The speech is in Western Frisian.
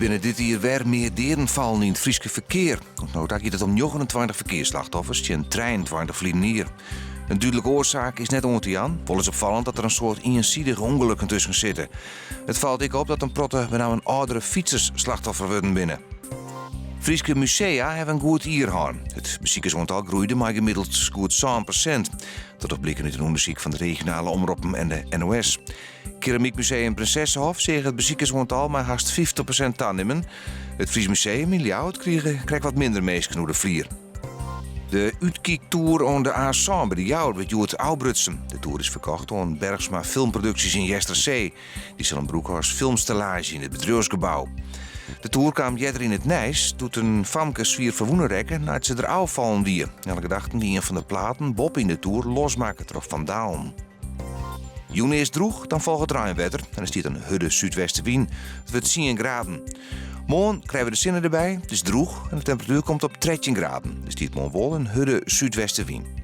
binne dit jier wer mear deaden fallen yn it Fryske ferkear. Oant no ta giet it om 29 ferkearsslachtoffers tsjin 23 ferline jier. In dúdlike oarsaak is net oan te jaan. Wol is opfallend dat der in soad iensidige ûngelukken tusken sitte. It falt ek op dat in protte benammen âldere fytsers slachtoffer wurden binne. Fryske musea hawwe in goed jier hân. It besikersoantal groeide mei gemiddeld goed 7%. Dat docht bliken út in ûndersyk fan de regionale omroppen en de NOS. Keramykmuseum Princessehof seach it besikersoantal mei hast 50% tanimmen. It Fries Museum yn Ljouwert krige krekt wat minder minsken oer de flier. De útkyktoer oan de A7 by De Jouwer wurdt hjoed ôfbrutsen. De toer is ferkocht oan Bergsma Filmproduksjes yn Eastersee. Dy sil him brûke as filmstellaazje yn it bedriuwsgebou. De toer kaam earder yn it nijs doe't in famke swier ferwûne rekke nei't se der ôffallen wie. Nei alle gedachten wie ien fan de platen boppe yn de toer losmakke troch fandalen. Jûn earst drûch, dan folget reinwetter en der stiet in hurde súdwestewyn. It wurdt tsien graden. Moarn krije we de sinne derby, it is drûch en de temperatuer komt op 13 graden. Der stiet moarn wol in hurde súdwestewyn.